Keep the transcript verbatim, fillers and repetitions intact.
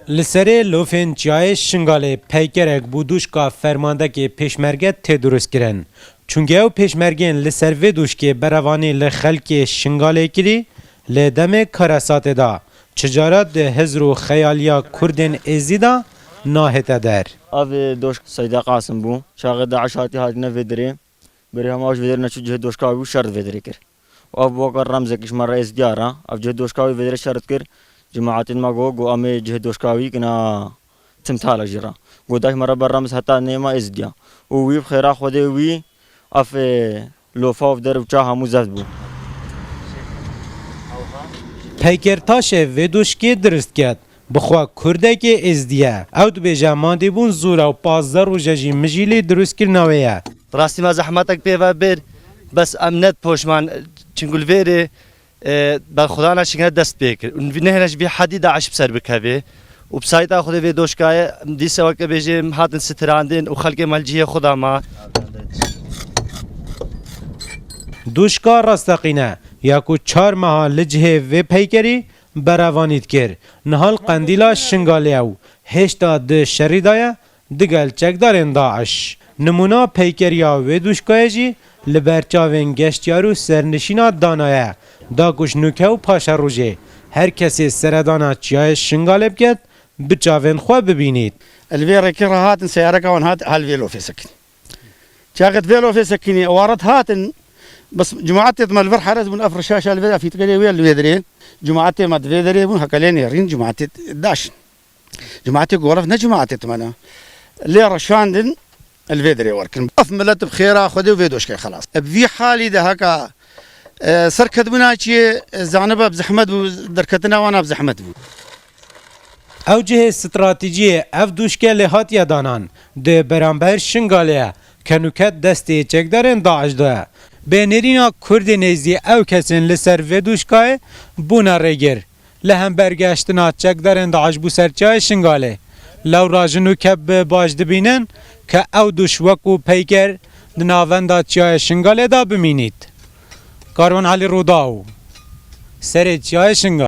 Li serê lofên çiyayê Şingalê peykerek bû dûşka fermandekê pêşmerge tê dirustkirin. Çunke ew pêşmergên li ser vê dûşkê berevanî li xelkê Şingalê kirî, lê demê karesatê de, çi cara di hizr û xeyaliya Kurdên Êzidî de nahête der. Ev doşk Seyda Qasim bû. Çaxê DAIŞ hatî hatine vê dirê. Berê hema ji vê derê neçû cihê doşka wî û şer di vê derê kir. Û ev weke remzekî ji me re êzdiya re. Ev cihê doşka wî vê derê şer dikir. Cemaetên me got, got, em ê cihê doşka wî kina timtala jî re. Got, daş me re ber remz heta nêma êzdiya. Û wî bi xêra Xwedê wî ev, e, lofa û der û ça hemû zeft bû. Peyker Taşê vê doşkê dirust ket. Bi xwe Kurdekê Êzidî ye. Ew dibêje, mandîbûn zor e û pazdeh roje jî mijîlê dirustkirina wê ye. Rastî me zehmetek pê ve bir, bes em ne poşman, çingul vêrê, e, berxudana şingre dest pê kir. Û nehêne ji vî hedî DAIŞ bi ser bikeve. Û bi sayîta Xwedê vê doşkayê, dîsa weke bêjê, hatin sitirandin û xelkê me li cihê xwe de ma. Doşka rasteqîne, ya ku çar meha li cihê vê peykerî berevanî dikir. Niha li Qendîla Şingalê ew hêşta di şerî de ye digel çekdarên DAIŞ. Nimûna peykeriya wê dûşkayê jî li ber çavên geştiyar û sernişîna dana ye. Da ku ji nûke û paşerojê her kesê seredana çiyayê Şingalê biket, bi çavên xwe bibînît. Li vê rêkê re hatin, seyareka wan hat, ha li vê lofê sekinî. Çaxet vê lofê sekinî, ewa ret hatin, bes cemaetê me li vir herez bûn, ev reşaşa li vê, ev fîtkelê wê li vê derê. Cemaetê me di vê derê bûn, heke lê nêrîn cemaetê DAIŞ in. Cemaetê goref ne cemaetê me ne. Lê reşandin, li vê derê werkin. Ev milet bi xêra Xwedê û vê doşkê xelas. Bi vî halî de heka, e, serketbûna çiyê, e, zaniba bi zehmet bû, derketina wana bi zehmet bû. Ew cihê stratejiyê ev dûşke lê hatiye danan, di beramber Şingalê ye, kenûket destê çekdarên DAIŞ de ye. Bê nêrîna Kurdên Êzidî ew kesên li ser vê dûşkayê bûne rêgir. Li hember geştina çekdarên DAIŞ bû ser çiyayê Şingalê. Lewra ji nûke bi baş dibînin ke ew dûş wekû peyker di navenda çiyayê Şingalê de bimînît. Karwan Elî Rûdaw, serê çiyayê Şingalê.